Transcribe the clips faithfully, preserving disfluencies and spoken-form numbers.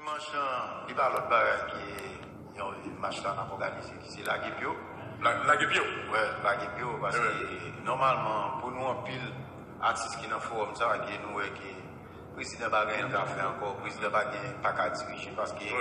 Dimanch lan, li pa lòt bagay ki yon mach la n ap òganize, ki se lage pye w. La- Lage pye w. Wè, lage pye w, paske nòmalman, pou nou anpil atis ki nan fowòm sa, ke nou wè ke prezidan pa gen anyen l ka fè ankò, prezidan pa gen, pa ka dirije, paske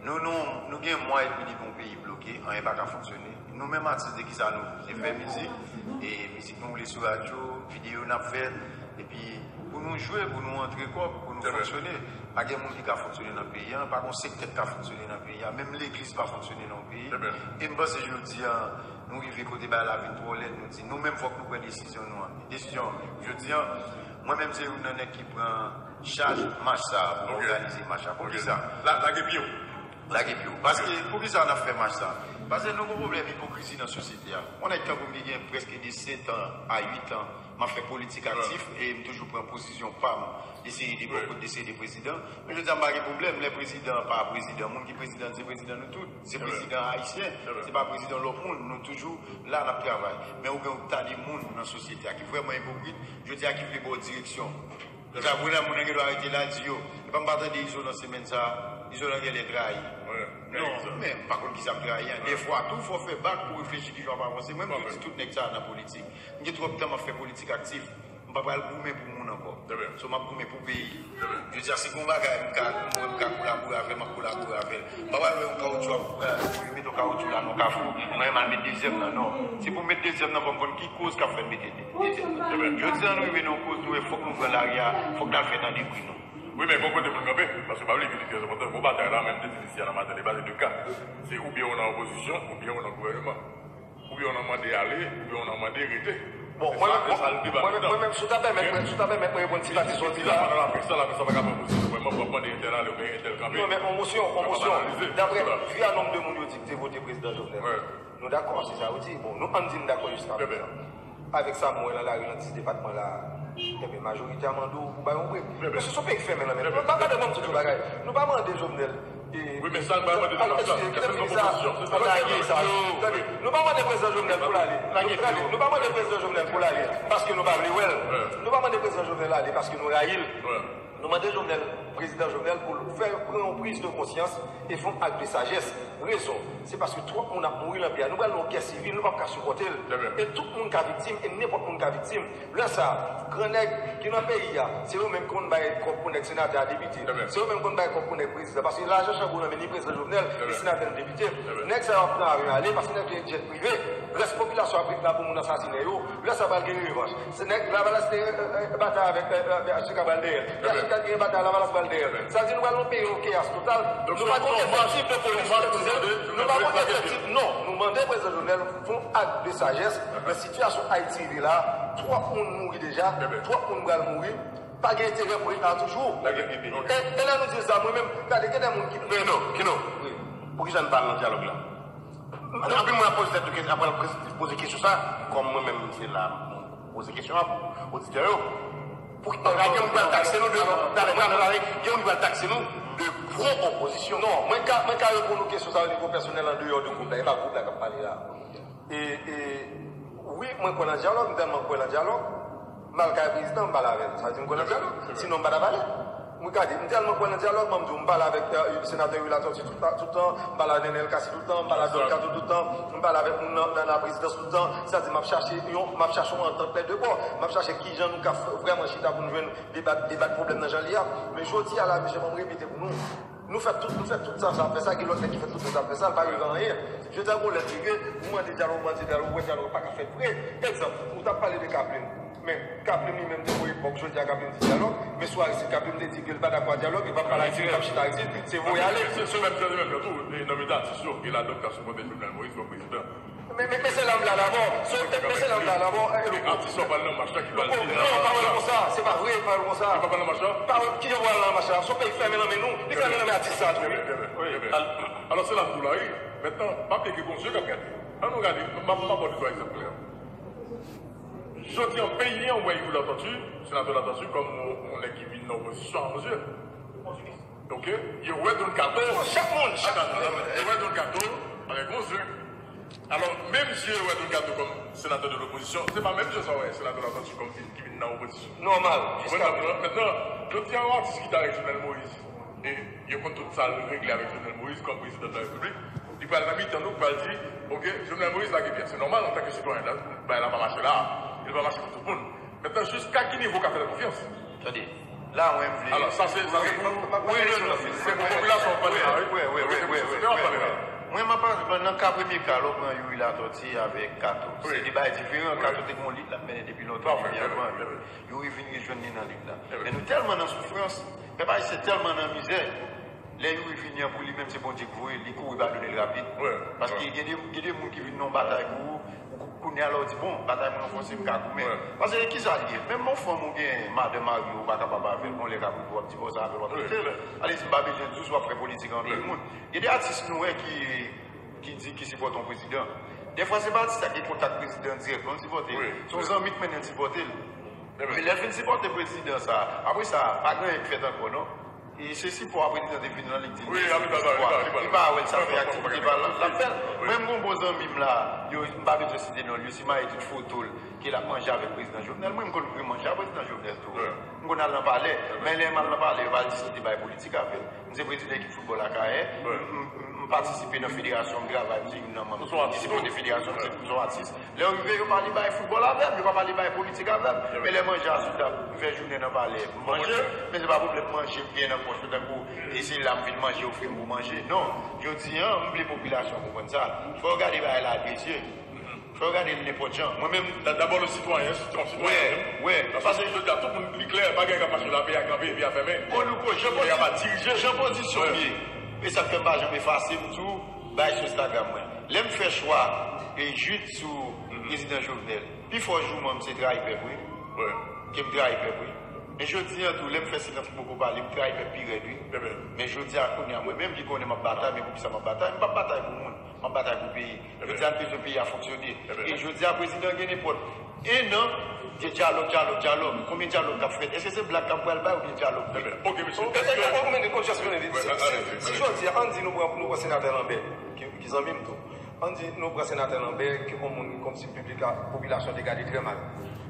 nou, nou, nou gen mwa epi demi yon peyi bloke, anyen pa ka fonksyone. Nou menm atis de kisa nou viv? Se fè mizik, e mizik nou woule sou radyo, videyo n ap fè, epi pou nou jwe, pou nou antre kòb, pou nou fonksyone. Pa gen moun ki ka fonksyone nan peyi a, pa gen sektè ki ka fonksyone nan peyi a, menm legliz pa fonksyone nan yon peyi. E m panse jodi a, nou rive kote bagay la vin twò lèd, nou di, nou menm fòk nou pran desizyon nou an. Desizyon, jodi a, mwen menm se youn nan nèg ki pran chaj mach sa a pou òganize mach la. Poukisa? La- Lage pye w. Lage pye w. Paske, poukisa n ap fè mach sa? Paske nou gon pwoblèm ipokrizi nan sosyete a. Yon nèg tankou m ki gen prèske de sèt an a uit an, m ap fè politik aktif e m toujou pran pozisyon pa m, eseye de bò kot, eseye de prezidan. Men jodi a m pa gen pwoblèm, lè prezidan pa prezidan, moun ki prezidan, se prezidan nou tout. Se prezidan ayisyen, se pa prezidan lòt moun. Nou toujou la, n ap travay. Men ou gen yon ta de moun nan sosyete a ki vrèman ipokrit, jodi a ki vle ba w direksyon. Sa, moun nan, moun nan gen dwa rete la, di yo, epa m pa tande Izo nan semèn sa, Izo nan genlè trayi. Non, men m pa konn kisa m trayi an. Dèfwa tou, fò w fè bak pou w reflechi kijan w ap avanse. Mwen, m toujou di tout nèg sa a nan politik. M gen twòp tan m ap fè politik aktif. M pa pral goumen pou moun ankò. So, m ap goumen pou peyi. Jodi a, si gen yon bagay m ka, m wè m ka kolabore avè l, m ap kolabore avè l. M pa pral wè yon kawotchou ap, eh, yo mete yon kawotchou la nan yon kafou, mwen m al met dezyèm nan, non. Se pou m met dezyèm nan, fò m konn ki koz k ap fè m mete dezyèm nan. Jodi a, nou rive nan yon kote, nou wè fòk nou pran lari a, fòk n al fè tande bri nou. Wi, men gon kote pou n kanpe, paske pa bliye ki li trè enpòtan. Gon batay la, menm te di li isi a nan maten, li pale de ka. Se oubyen ou nan opozisyon, oubyen ou nan gouvènman. Oubyen ou nan mande ale, oubyen ou nan mande rete. Bon, mwen menm, mwen menm, si w ta pèmèt mwen, si w ta pèmèt mwen reponn ti pati sa w di la. Sa pa nan laprès, sa laprès la pa ka pran pozisyon. Mwen, mwen, mwen mande entèl ale oubyen entèl kanpe. Non, men on mosyon, on mosyon. Daprè vi a nonb de moun yo di ki te vote prezidan Jovenel. Nou dakò, se sa yo di. Bon, nou ann di n dakò jiska prezan. Avèk sa mwen wè nan lari nan dis depatman la, enben majorite a mande w pou bay yon brek. Mesye, se yon peyi k fèmen nan men nou. Pa, pa, pa de mwen m di yon bagay. Nou pa mande Jovenel. Wi, men sa n pa mande depi sa. Èske n gen pozisyon? Tande, nou pa mande prezidan Jovenel pou l ale. Nou pa mande prezidan Jovenel pou l ale paske nou pa vle wè l. Nou pa mande prezidan Jovenel ale paske nou rayi l. Nou mande Jovenel, prezidan Jovenel, pou l fè, pran yon priz de konsyans e fè yon ak de sajès. Rezon, se paske twòp moun ap mouri nan peyi a. Nou pral nan yon gè sivil, nou p ap ka sipòte l. E tout moun ka viktim, e nenpòt moun ka viktim. Lè sa a, gran nèg ki nan peyi a, se yo menm ki konn bay kòb pou nèg senatè a, depite. Se yo menm ki konn bay kòb pou nèg prezidan. Paske lajan chan gwo nan men ni prezidan Jovenel, ni senatè, ni depite. Nèg sa yo ap pran avyon ale, paske nèg yo gen djèt prive. Rès popilasyon ap ret la pou moun asasinen yo. Lè sa a pral gen revanch. Se nèg Lavalas te, eh, eh, batay avèk, eh, eh, H T K pral dèyè l. H T K te gen batay, Lavalas pral dèyè l. Sa vle di nou pral nan yon peyi, yon keyas total. Nou pa konn efektif de polis, nou pa konn efektif, non. Nou mande prezidan Jovenel fè yon ak de sajès. Nan sitiyasyon Ayiti rive la, twòp moun mouri deja, twòp moun pral mouri. Pa gen enterè pou ret la toujou. E, e lè nou di sa, mwen menm, gade, gen de moun ki... Kino, Kino, poukisa n pa al nan dyalòg la? Anpil moun ap poze tèt yo kesyon, ap poze kesyon sa, kòm mwen menm se la m poze kesyon an pou oditè yo. Pou gen moun ki pral takse nou de, talè pral pale, gen moun ki pral takse nou de pwo-opozisyon. Non, mwen ka, mwen ka reponn ou kesyon sa o nivo pèsonèl andeyò de gwoup la, e pa gwoup la k ap pale la. E, e, wi, mwen kwè nan dyalòg, m tèlman kwè nan dyalòg, m al kay prezidan, m pale avè l. Sa vle di m kwè nan dyalòg. Sinon, m pa t ap ale. Mwen gade, m tèlman kwè nan dyalòg, mwen m di w, m pale avèk, eh, senatè Wi Latòti tout, tout tan, m pale avè Nènèl Kasi tout tan, m pale avèk Don Kato tout tan, m pale avèk moun nan, nan laprezidans tout tan. Sa di, m ap chache yon, m ap chache yon antant lè de bò. M ap chache kijan nou ka f-, vrèman chita pou nou jwenn debat, debat pwoblèm nan jan l ye a. Men jodi a la, mesye, ban m repete pou nou. Nou fè tout, nou fè tout sa, sa ap fè sa, gen lòt nèg ki fè tout sa, sa ap fè sa, l pa rive anyen. Jodi a, gon lè rive, ou mande dyalòg, ou mande dyalòg, ou wè dyalòg pa ka fèt vre. Egzanp, ou t ap pale de Kaplim. Men, Kaplim li menm te voye bòk, jodi a Kaplim di dyalòg, men sou Aristide Kaplim te di ke l pa dakò a dyalòg, li p ap pale Ayiti, li p ap chita Ayiti, se voye ale. Se, se menm jan, se menm jan tou, e nan mitan atis yo, gen ladan k ta sipòte Jovenel Moïse kòm prezidan. Men, men, men se la m la dabò, se, men se la m la dabò, eh, Loko. Atis yo pral nan mach la ki pral di. Non, pa wè l konsa, se pa vre, pa wè l konsa. Yo pa pral nan mach la? Pa wè, kijan pou al nan mach la? Se yon peyi k fèmen nan men nou, li fèmen nan men atis sa tou. Wi, wi, wi. Alò, se la m di w la, wi. Mentnan, pa bliye ke gon zye k ap gade. Ann nou gade, m ap, m ap ba w de twa egzanp klè. Jodi an, peyi an wè Youri Latortue, senatè Latortue, kòm yon, yon nèg ki vin nan opozisyon a yon zye. Ok? Yo wè Don Kato. Chak moun, chak moun. Yo wè Don Kato avèk yon zye. Alò, menm zye yo wè Don Kato kòm senatè de lopozisyon, se pa menm zye sa yo wè senatè Latortue kòm vin, ki vin nan opozisyon. Nòmal, jiska prezan. Mentnan, jodi an, yon atis ki ta rele Jovenel Moïse, e Yo konn tout sa l regle avèk Jovenel Moïse kòm prezidan de la repiblik. Li pral nan mitan nou, pral di, oke, Jovenel Moïse lage pye. Se nòmal antanke sitwayen, bagay la pa mache la. Li pa mache pou tout moun. Mentnan, jiska ki nivo w ka fè l konfyans? Tande, la mwen m vle. Alò, sa se, sa se pou, wi, wi, wi, se pou popilasyon an pale la, wi. Wi, wi, wi, wi, wi, wi. Popilasyon an pale la. Mwen, m ap pale nan ka premye ka, lè w pran Youri Latortue avèk Kato. Se de bagay diferan. Kato te gen yon lit l ap mennen depi lontan, depi anvan. Youri vin rejwenn li nan lit la. Men nou tèlman nan soufrans, pèp ayisyen tèlman nan mizè. Lè Youri vini an, pou li menm se Bondye k voye l, li kouri padone l rapid. Paske gen de, gen de moun ki vin nan yon batay pou ou, ou kou-, kounye a la w di, bon, batay mwen ranfòse, m ka goumen. Paske kisa l ye? Menm yon fanm ou gen madanm, mari w, ou pa kapab avè l, bon, lè k ap rive w ap divòse avè l, w ap kite l. Ale di m pa bezwen di w si w ap fè politik ak anpil moun. Gen de atis nou wè ki, ki di, ki sipòte yon prezidan. Dèfwa se pa atis la gen kontak prezidan dirèk, non, l sipòte l. Se yon zanmi k mennen l sipòte l. Men lè l fin sipòte prezidan sa, apre sa, pa gen anyen k fèt ankò, non. E se sipò a prezidan te vin nan li k di l mèsi pou sipò a. Li pa wè l sa fè aktivite pa l, l ap fè l. Mwen, m gon bon zanmi m la, yo, m pa bezwen site non l, yo simaye tout foto l, ke l ap manje avèk prezidan Jovenel. Mwen, m konn manje a prezidan Jovenel tou. M konn al nan palè. Men lè m al nan palè, yo pa al diskite bay politik avè m. M se prezidan ekip foutbòl Akayè. M, m, m, m patisipe nan federasyon, m travay, m se youn nan manm ki sipòte federasyon, m se, m se yon atis. Lè yo rive, yo pale bay foutbòl avè m, yo pa pale bay politik avè m. Men lè manje a sou tab, m fè jounen nan palè, m manje, men se pa pwoblèm manje m gen nan pòch mwen tankou, e se la m vin manje, yo ofri m pou manje. Non, jodi a, m vle popilasyon an konprann sa. Fò yo gade bagay la a de zye. Fò yo gade l nenpòt jan. Mwen menm. Dabò le sitwayen, sitwayen. Wè, wè. Paske jodi a, tout moun li klè, pa gen ka mache la, peyi a kanpe, peyi a fèmen. Bon, Louko, jan pozisyon m ye, e sa k fè m pa janm efase m tou, bay sou Instagram mwen. Lè m fè chwa e jid sou prezidan Jovenel, pifò jou mwen, m se trayi pèp, wi. Ke m trayi pèp, wi. Men jodi a tou, lè m fè silans pou m poko pale, m trayi pèp pi rèd, wi. Men jodi a, kounye a, mwen menm ki konnen m ap batay, men poukisa m ap batay? M p ap batay pou moun, m ap batay pou peyi. Jodi a, n bezwen peyi a fonksyone. E jodi a, prezidan gen nenpòt en an de dyalòg, dyalòg, dyalòg. Konbyen dyalòg k ap fèt? Èske se blag k ap pral bay oubyen dyalòg vre? Oke, mesye. Èske ou menm, ou konn jan s konnen, si, si, si jodi a, ann di nou pran, nou pran senatè Lambert, ki, ki zanmi m tou. Ann di nou pran senatè Lambert, ki yon moun kòmsi piblik la, popilasyon te gade trè mal.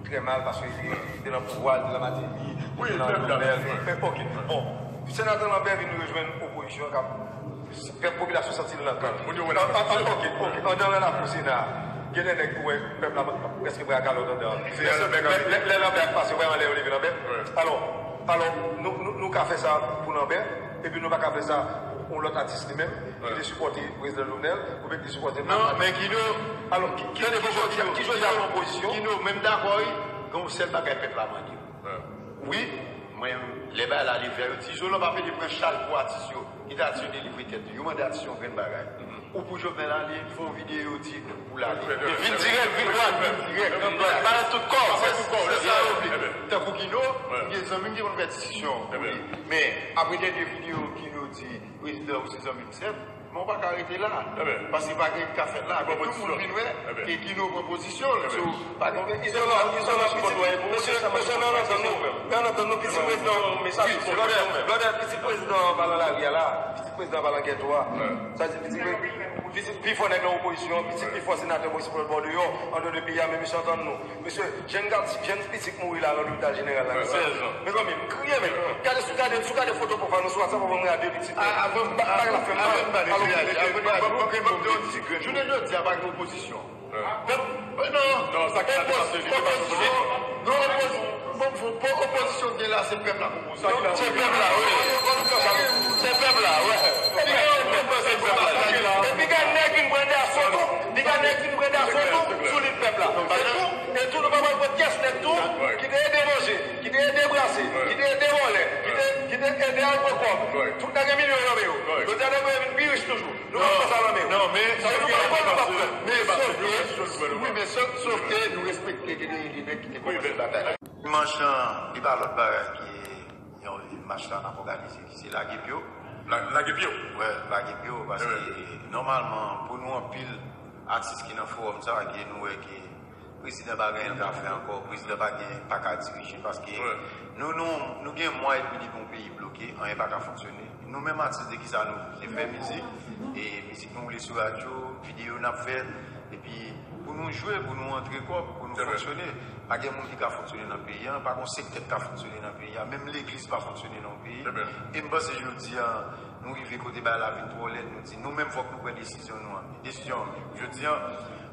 Trè mal, paske li te nan pouvwa, li te nan Martelly, li te nan Jovenel. Men, oke, bon. Senatè Lambert vin rejwenn opozisyon k ap fè popilasyon santi l nan kan. An, an, an, oke, oke. Anndan nan lakou Sena a, gen de nèg ou wè pèp la prèske bra kalòt anndan an. Lè, lè, lè, lè Lambert ap pase, ou wè anlè yo leve Lambert. Alò, alò, nou, nou, nou ka fè sa pou Lambert, epi nou pa ka fè sa pou yon lòt atis li menm, ki te sipòte prezidan Jovenel, oubyen ki te sipòte. Non, men Kino, alò, ki, ki, ki jodi a, ki jodi a nan opozisyon? Kino, men m dakò, wi, gen yon sèl bagay pèp la mande. Wi, mwen, lè bagay la leve a, yo di, Izolan pa pede pran chal pou atis yo, kite atis yo delivre tèt yo. Yo mande atis yo yon grenn bagay. Ou pou Jovenel ale, fè yon videyo, di ou pou l ale. Vin dirèk, vin dwat. Vin dirèk, vin dwat. Ba yo tout kò. Se, se sa yo vle. Tankou Kino, m gen zanmi m ki konn fè diskisyon pou li. Men, apre dènye videyo Kino di, prezidan ou se zanmi m sèt, men w pa ka rete la. Paske pa gen ka fèt la. Men tout moun vin wè ke Kino pran pozisyon l. So, pa gen Izolan, Izolan, pitit, mesye, mesye, nan antann nou, nan antann nou, pitit prezidan, wi, blòdè, blòdè, pitit prezidan an pa nan lari a la, pitit prezidan an pa nan gèto a. Sa di pitit pre-, pitit pi fò nèg nan opozisyon, pitit pi fò senatè, opozisyon pou lòt bò deyò, andeyò de peyi a, men mesye antann nou. Mesye, jèn gason, jèn pitit mouri la nan lopital jeneral la, nan sèz an. Mezanmi, m kriye, men. Gade, si w gade, si w gade foto pwòp a nou sou WhatsApp, ou wè mwen a de pitit. Avan m ba, avan m ba, avan m ba, jounen jodi a pa gen opozisyon. Non, non, sa ki ta te pase, li te pase pou li. Non, opozi-, bon, bon, bon, opozisyon gen la, se pèp la k opoze. Se pèp la, wi. Se pèp la, wi. Epi gen nèg vin pran daso tou, epi gen nèg vin pran daso tou, sou lit pèp la. E tou, e tou, nou pa pral pran pyès nèg tou, ki te ede manje, ki te ede brase, ki te ede vòlè, ki te, ki te ede al pran kòb. Tout nèg gen milyon nan men yo. Jodi a, nèg yo vin pi rich toujou. Nou p ap pran sa nan men yo. Non, men sa nou p ap pran, nou p ap pran. Men sòf ke, wi, men sòf, sòf ke nou respekte ke gen de nèg ki te kòmanse batay la. Dimanch lan, li pa lòt bagay ke yon mach la n ap òganize, ki se lage pye w. La-, lage pye w? Wè, lage pye w, paske nòmalman, pou nou anpil atis ki nan fowòm sa, ke nou wè ke prezidan pa gen anyen l ka fè ankò, prezidan pa gen, pa ka dirije, paske nou, nou, nou gen mwa edmi depi yon peyi bloke, anyen pa ka fonksyone. Nou menm atis, de kisa nou viv? Se fè mizik, e mizik nou woule sou radyo, videyo n ap fè, epi pou nou jwe, pou nou antre kòb, pou nou fonksyone. Pa gen moun ki ka fonksyone nan peyi a, pa gen yon sektè ki ka fonksyone nan peyi a, menm legliz pa fonksyone nan yon peyi. E m panse jodi a, Nou rive kote bagay la vin twò lèd, nou di nou menm fòk nou pran desizyon nou an. Desizyon an, jodi an,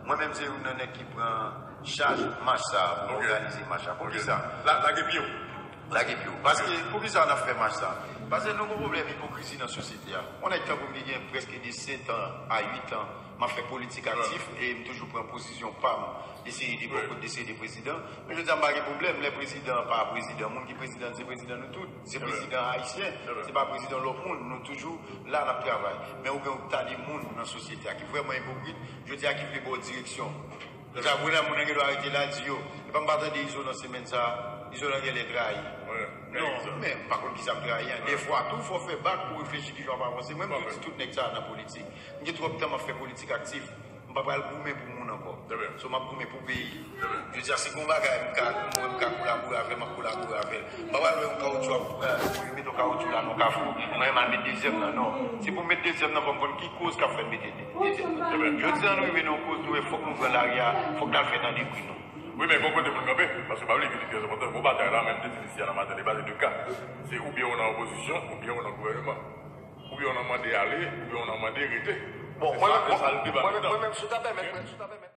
mwen menm se youn nan nèg ki pran chaj mach sa a pou Ok. òganize mach la. Ok. Poukisa? La, lage pye w. Lage pye w. Paske, poukisa n ap fè mach sa a? Paske nou gen yon pwoblèm ipokrizi nan sosyete a. Yon nèg tankou m ki gen prèske de sèt an a uit an, m ap fè politik aktif e m toujou pran pozisyon pa m, eseye de bò kot, eseye de prezidan. Men jodi a m pa gen pwoblèm, lè prezidan an pa prezidan, moun ki prezidan, se prezidan nou tout. Se prezidan ayisyen, se pa prezidan lòt moun. Nou toujou la, n ap travay. Men ou gen yon ta de moun nan sosyete a ki vrèman ipokrit, jodi a ki vle ba w direksyon. Sa vre la, moun nan gen dwa rete la, di yo, epa m pa tande Izo nan semèn sa a, Izo nan genlè trayi. Non, men m pa konn kisa m trayi an. Dèfwa tou, fò w fè bak pou w reflechi kijan w ap avanse. Mwen, m toujou di tout nèg sa a nan politik. M gen twòp tan m ap fè politik aktif. M pa pral goumen pou moun ankò. So, m ap goumen pou peyi. Jodi a, si gen yon bagay m ka, m wè m ka kolabore avè l, m ap kolabore avè l. M pa pral wè yon kawotchou ap, euh, yo mete yon kawotchou la nan kafou, mwen m al met dezyèm nan, non. Se pou m met dezyèm nan, fò m konn ki koz k ap fè m mete dezyèm nan. Jodi a, nou rive nan yon koz, nou wè fòk nou pran lari a, fòk n al fè tande kri nou. Wi, men gon kote pou n kanpe, paske pa bliye ki li trè enpòtan. Bon, batay la, menm te di li isi a nan maten, li pale de ka. Se oubyen ou nan opozisyon, oubyen ou nan gouvènman. Oubyen ou nan mande ale, oubyen ou nan mande rete. Bon, mwen menm, mwen menm, si w ta pèmèt, mwen, si w ta pèmèt.